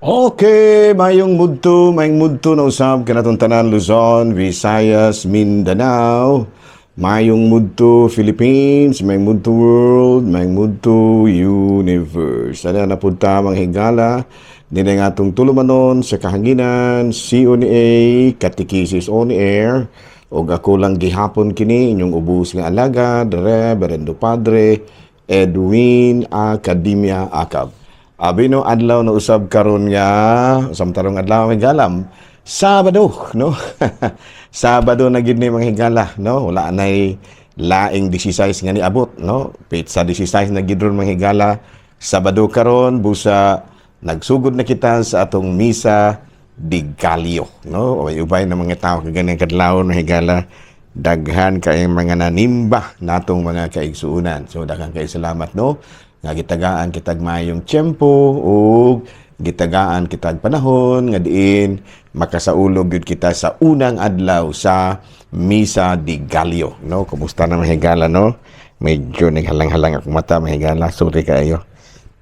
Okay, mayong mudto na usab kanatong tanan, Luzon, Visayas, Mindanao. Mayong mudto Philippines, mayong mudto world, mayong mudto universe. Sana na pud ta, mga higala, nila nga atong tulumanon sa kahanginan, CONA, Katekisis on Air, og ako lang gihapon kini inyong ubos nga alagad, Reverendo Padre Edwin Academia Acab. Abi no, adlaw na usab karon nga samtarong adlaw, mga higala, Sabado, no? Sabado na gid ni, mga higala, no? Wala nay laing 16 nga niabot, no? Petsa 16 na gid ron, mga higala. Sabado karon, busa nagsugod na kita sa atong Misa de Gallo, no? Ubay-ubay na mga tao kaganing kadlawon, mga higala, daghan kay mga nanimba natong mga kaigsuunan. So daghan kay salamat, no, nga gitagaan kitag mayong tiyempo ug gitagaan kitag panahon nga diin makasaulog gyud kita sa unang adlaw sa Misa de Gallo, no? Kumusta na, mga higala, no? Medyo naghalang-halang akong mata, mga higala, sorry kaayo.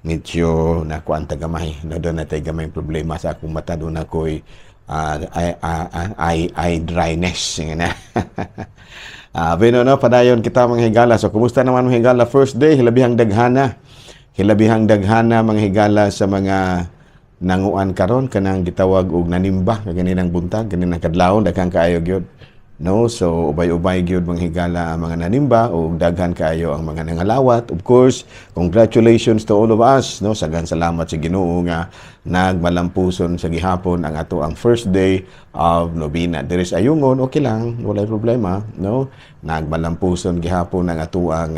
Medyo nakuan ta gamay, no? Doon natay gamay problema sa akong mata, doon ako'y eye dryness nga na. Pero no, padayon kita, mga higala. So kumusta naman, mga higala, first day? Hilabihang daghana. Hilabihang daghana, mga higala, sa mga nanguan karon, kanang gitawag og nanimba kaninang buntag, kaninang kadlawon, daghan kaayo gyud, no? So ubay-ubay gyud, mga higala, ang mga nanimba ug daghan kaayo ang mga nangalawat. Of course, congratulations to all of us, no? Sagan salamat sa Ginoo nga nagmalampuson sa gihapon ang ato ang first day of novena. Diri sa Ayungon, okay lang, walay problema, no? Nagmalampuson gihapon ang ato ang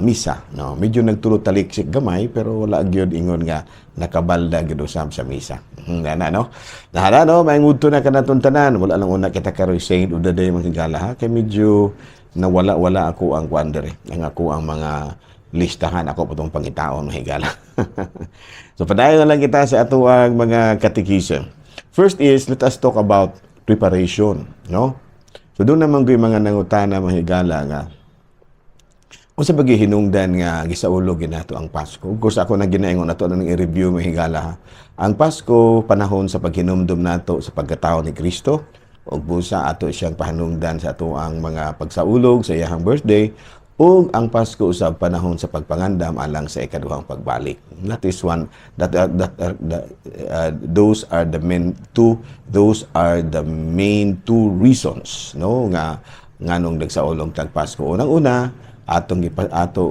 misa, no? Medyo nagtulo taliksik gamay, pero wala gyud ingon nga nakabalda gyud usab sa misa. Na, no? Nahala, no, may ngudto na kanatong tanan. Wala lang una kita karoy saint of the day, mga higala, ha, kay medyo nawala-wala ako ang kuan diri. Ang ako ang mga listahan ako po itong pangitaon, mga higala. So padayon na lang kita sa ato ang mga katekism. First is, let us talk about preparation, no? So doon naman ko yung mga nangutana, mga higala, nga unsa ba gihinungdan nga gisaulog ginato ang Pasko? Of course, ako na ginaingon nato nang i-review, mga higala, ha. Ang Pasko, panahon sa paghinumdum nato sa pagkatao ni Kristo ug busa ato siyang pahanungdan sa ato ang mga pagsaulog sa iyang birthday, ug ang Pasko usab panahon sa pagpangandam alang sa ikaduhang pagbalik. That is one that that, that those are the main two those are the main two reasons, no, nga nganong nagsaulog tag Pasko. Unang-una, ato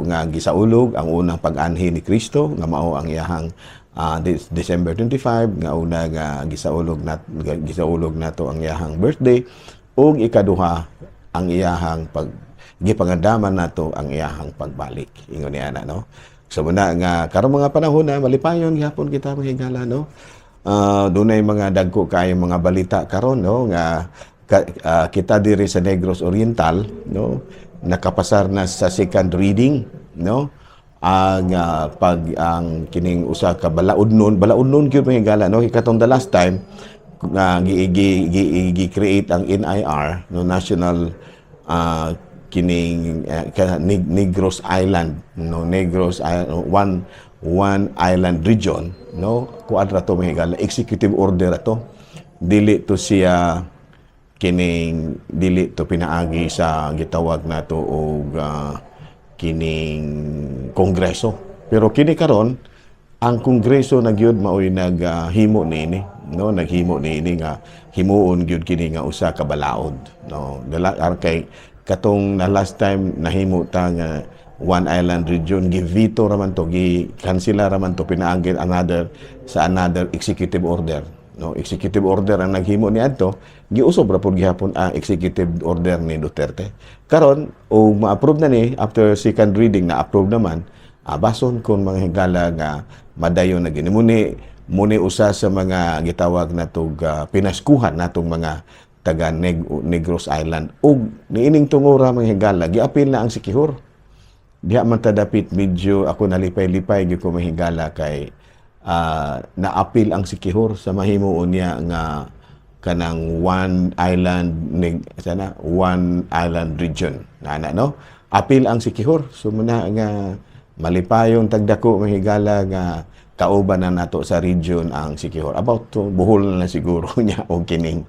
nga gisaulog ang unang pag-anhi ni Kristo nga mao ang iyahang December 25 nga una nga gisaulog nato ang iyahang birthday, ug ikaduha, ang iyahang pag gipangandaman nato ang iyahang pagbalik, ingon niya na, no? So muna nga karon mga panahon na malipayon gihapon kita, mga higala, no? Dunay mga dagko kaayo mga balita karon, no, nga kita diri sa Negros Oriental, no, nakapasar na sa second reading, no, ang pag ang kining usa ka balaod nun gyud, mga higala, no? Katong the last time nga gi create ang NIR, no, national kining Negros Island, no, Negros Island, one one island region, no? Kuan ra to, mga higala, executive order ato, dili to siya kining dili to pinaagi sa gitawag nato og kining kongreso. Pero kini karon, ang kongreso na gyud maoy naghimo niini, no? Naghimo niini nga himuon gyud kini nga usa ka balaod, no? Dala kay katong na last time nahimo ta nga one island region, gi veto ra man to, gi kansela ra man to pinaagi another sa another executive order, no? Executive order ang naghimo ni adto, giusob ra pud gihapon ang executive order ni Duterte. Karon o ma-approve na ni after second reading, na approve naman, bason kon, mga higala, nga madayon na gini. Muni usa sa mga gitawag natog pinaskuhan natong mga taga Negros Island ug niining tungura, mga higala, giapil na ang Siquijor. Diha man ta dapit medyo ako nalipay-lipay gyud ko, mga higala, kay naapil ang Siquijor sa mahimuon niya nga kanang one island sana one island region na, no? Apil ang Siquijor. So muna nga malipayon tagdako, mga higala, nga Kauban na nato sa region ang Siquijor. About to Bohol na lang siguro niya o kining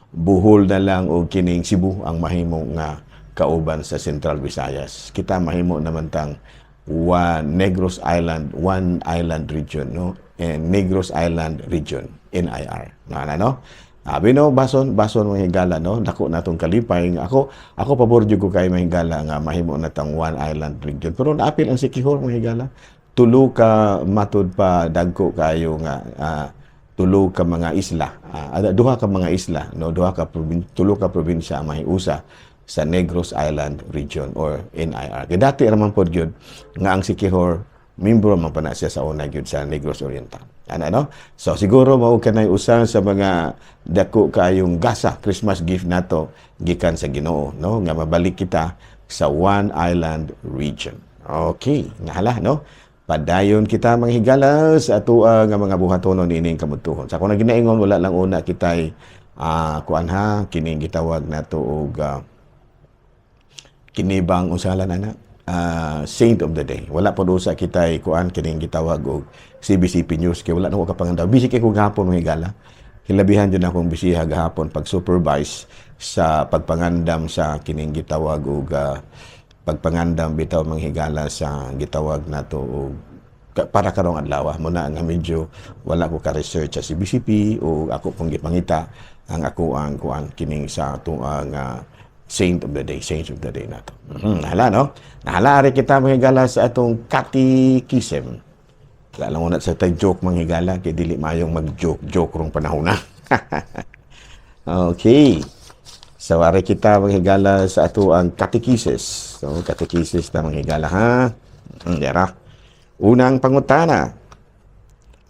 Bohol na lang o kining Cebu ang mahimo nga kauban sa Central Visayas. Kita mahimo naman tang one Negros Island, one island region, no? And Negros Island Region, NIR. Na no? Abi no, bason, bason mga higala, no? Dako na tong kalipay. Ako pabor jud ko kay mga higala nga mahimo na tang one island region. Pero naapil ang Siquijor, mga higala. Tulo ka matud pa dagko kayo nga tulo ka mga isla. Duha ka mga isla, no? Tulo ka probinsya ang mahiusa sa Negros Island Region or NIR. Kay dati ra man pod gyud nga ang Siquijor membro man pa na siya sa una gyud sa Negros Oriental. Ano no? So siguro mao kanay usa sa mga dako kayong gasa, Christmas gift nato gikan sa Ginoo, no, nga mabalik kita sa one island region. Okay, nahala no. Padayon kita, mga higala, sa atoa nga mga buhatonon niining kabudtuhon. Sa ako na ginaingon, wala lang una kitay kuan ha, kining gitawag nato og kini bang usalan ana Saint of the Day. Wala po usa kitay kuan, kining gitawag og CBCP News kay wala na ko kapangandaw. Busy kay ko gahapon, mga higala. Hilabihan jud akong bisiha gahapon pag supervise sa pagpangandam sa kining gitawag og pagpangandam bitaw, mga higala, sa gitawag nato og para karong adlaw mo na nga medyo wala ko ka-research sa CBCP o ako pong gipangita ang ako ang kuan kining sa atong Saint of the Day, Saints of the Day nato. Nahala, no? Nahala rin kita, mga higala, sa atong catechism. Wala lang una sa tay joke, mga higala, kay dili mayong mag-joke, joke rong panahon na. Okay. So, ari kita, mga higala, sa ato ang catechesis. So, catechesis na, mga higala, ha? Yara. Unang pangutana.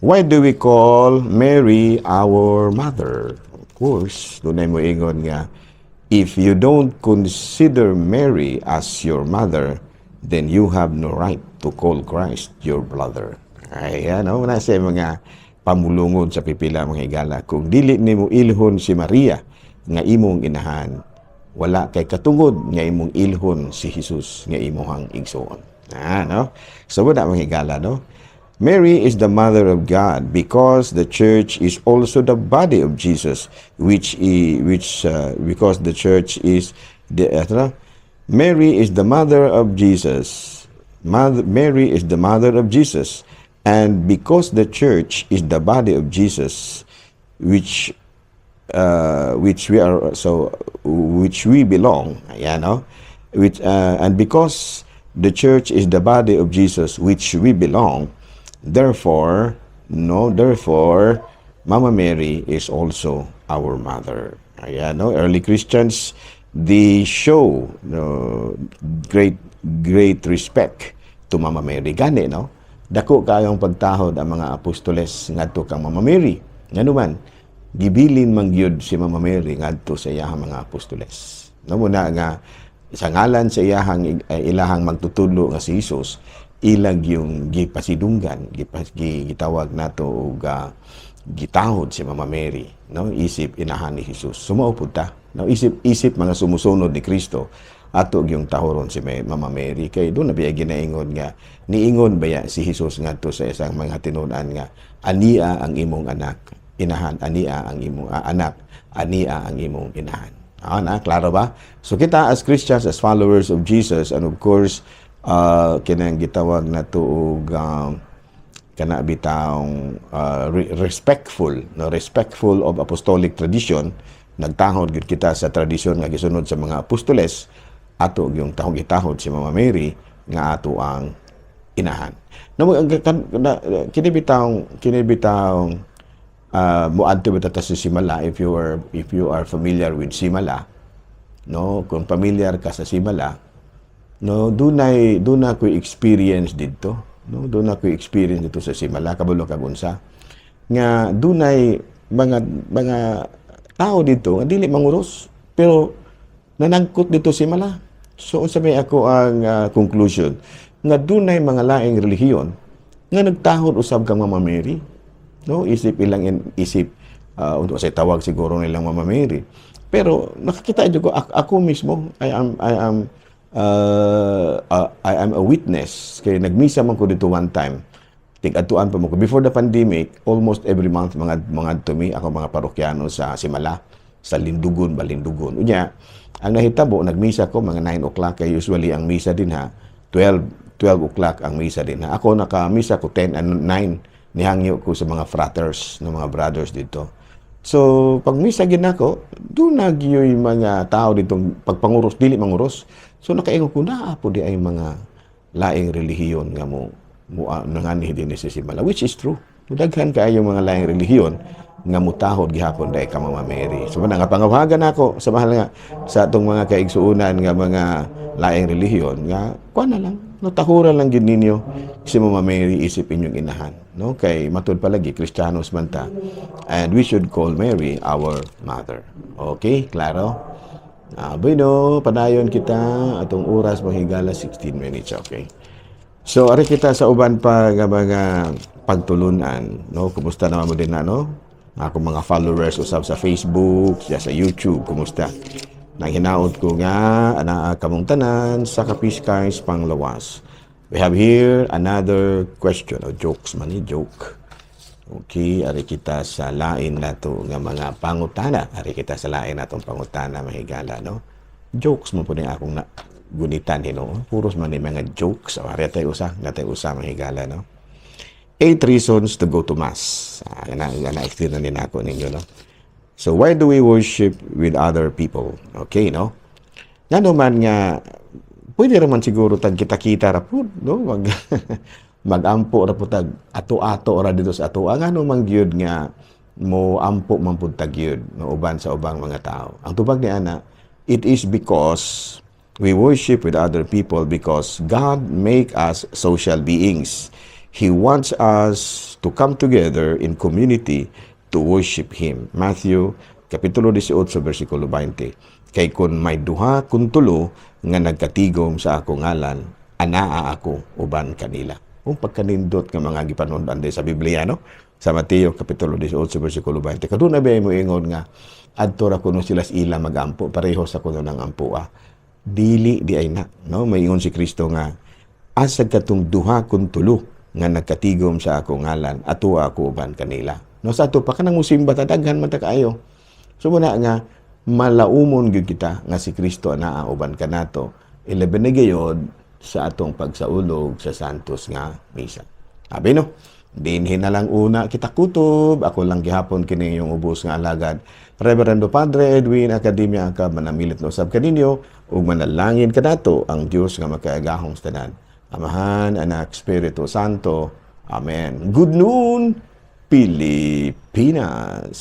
Why do we call Mary our mother? Of course, dunay mo ingon nga, "If you don't consider Mary as your mother, then you have no right to call Christ your brother." Ay, ano, na sa mga pamulungod sa pipila, mga higala. Kung dili nimo ilhon si Maria nga imong inahan, wala kay katungod nga imong ilhon si Jesus nga imuhang igsuon. Ah, no? So wala, mga higala, no? Mary is the mother of God because the church is also the body of Jesus, which I, which because the church is the ano? Mary is the mother of Jesus. Mary is the mother of Jesus, and because the church is the body of Jesus, which we are so which we belong, ayan, no? Which and because the church is the body of Jesus which we belong, therefore, no, therefore Mama Mary is also our mother. Ayan, no? Early Christians, they show, no, great great respect to Mama Mary. Gani, no, dako kayong pagtahod ang mga apostoles ngadto kang Mama Mary. Ngano man, gibilin man gyud si Mama Mary ngadto sa iyahang mga apostoles. No, muna nga sa ngalan sa iyahang ilahang magtutudlo nga si Jesus, ilag yung gipasidunggan, gitawag nato og gitahod si Mama Mary, no, isip inahan ni Jesus. Sumao pud ta, no, isip isip mga sumusunod ni Kristo, ato yung tahoron si Mama Mary kay duna biya ginaingon nga niingon baya si Jesus ngadto sa isang mga tinunan nga "Ania ang imong anak, inahan, ania ang imong anak, ania ang imong inahan." Na klaro ba? So kita as Christians, as followers of Jesus, and of course kinang gitawag nato og kana bitawng respectful, no, respectful of apostolic tradition, nagtahod gid kita sa tradisyon nga gisunod sa mga apostoles, ato yung tahong gitahod si Mama Mary nga ato ang inahan. No, kini bitawng muadto bitaw ta sa Simala, if you are familiar with Simala, no, kung familiar ka sa Simala, no, dunay duna ko'y experience didto, no, duna ko'y experience dito sa Simala. Kabalo kag unsa nga dunay mga tao dito nga dili manguros pero nanangkot dito Simala. So unsa may ako ang conclusion? Nga dunay mga laing relihiyon nga nagtahod usab kang Mama Mary, no, isip ilang isip unsa say tawag siguro nilang Mama Mary. Pero nakakita jud ko ako mismo, I am a witness kay nagmisa man ko dito one time. Tig-adtuan pa mo ko. Before the pandemic, almost every month mga to me ako mga parokyano sa Simala, sa Lindugon ba, Lindugon. Unya, ang nahitabo, nagmisa ko mga 9 o'clock kay usually ang misa din ha 12 12 o'clock ang misa din ha. Ako, nakamisa ko 10 and 9, nihangyo ko sa mga fraters ng mga brothers dito. So, pag misa gid nako, duna gyoy mga tao ditong pagpanguros, dili manguros. So, nakaingon ko, naa po diay mga laing relihiyon nga mo nanganhi din sa Simala, which is true. Daghan kaayo mga laing relihiyon nga mutahod gihapon dai ka Mama Mary. So man nga pangawagan nako sa mahal nga sa atong mga kaigsuonan nga mga laing relihiyon nga kuan na lang, no, tahuran lang gid ninyo si Mama Mary isip inyong inahan, no, kay matud palagi Kristiyanos man ta and we should call Mary our mother. Okay, klaro? Bueno, padayon kita atong oras, mga higala, 16 minutes, okay. So, ari kita sa uban pa nga mga pagtulunan, no? Kumusta naman mo din na, no? Ako mga followers usab sa Facebook, siya sa YouTube, kumusta? Nang hinaot ko nga anaa kamong tanan sa kapiskay panglawas. We have here another question o jokes man ni, joke. Okay, ari kita sa lain nato nga mga pangutana. Ari kita sa lain natong pangutana, mahigala, no? Jokes mo po ni akong na gunitan hinuon. Puros man ni mga jokes. O, ari tayo usa, natay usa, mahigala, no? Eight reasons to go to Mass. Ah, na explain na din ako ninyo, no? So, why do we worship with other people? Okay, no? Ngano man nga, pwede raman siguro tag kita-kita ra pud, no? Magampo ra pud tag ato-ato ra dito sa ato. Ngano man gyud nga mo ampo man pud tag gyud no uban sa ubang mga tao? Ang tubag ni ana, it is because we worship with other people because God make us social beings. He wants us to come together in community to worship Him. Matthew Kapitulo 18, versikulo 20. "Kay kung may duha kun tulo nga nagkatigom sa akong ngalan, anaa ako uban kanila." Kung pagkanindot nga mga gipanundan sa Biblia, no? Sa Mateo Kapitulo 18, versikulo 20. Kaduna ba mo ingon nga adto ra kuno sila sa ila magampo, pareho sa kuno ng ampo ah. Dili diay na, no? May ingon si Kristo nga asag katong duha kun tulo nga nagkatigom sa akong ngalan, ato ako uban kanila. No, sa ato pa kanang musimba ta, daghan man ta kaayo. So muna nga malaumon gyud kita nga si Kristo anaa uban kanato. Ilabi na gayod sa atong pagsaulog sa Santos nga Misa. Abi no, dinhi na lang una kita kutob. Ako lang gihapon kini yung ubos nga alagad. Reverendo Padre Edwin Academia ka manamilit no usab kaninyo ug manalangin kanato ang Dios nga makaagahong sa tanan. Amahan, Anak, Espiritu Santo. Amen. Good noon, Pilipinas.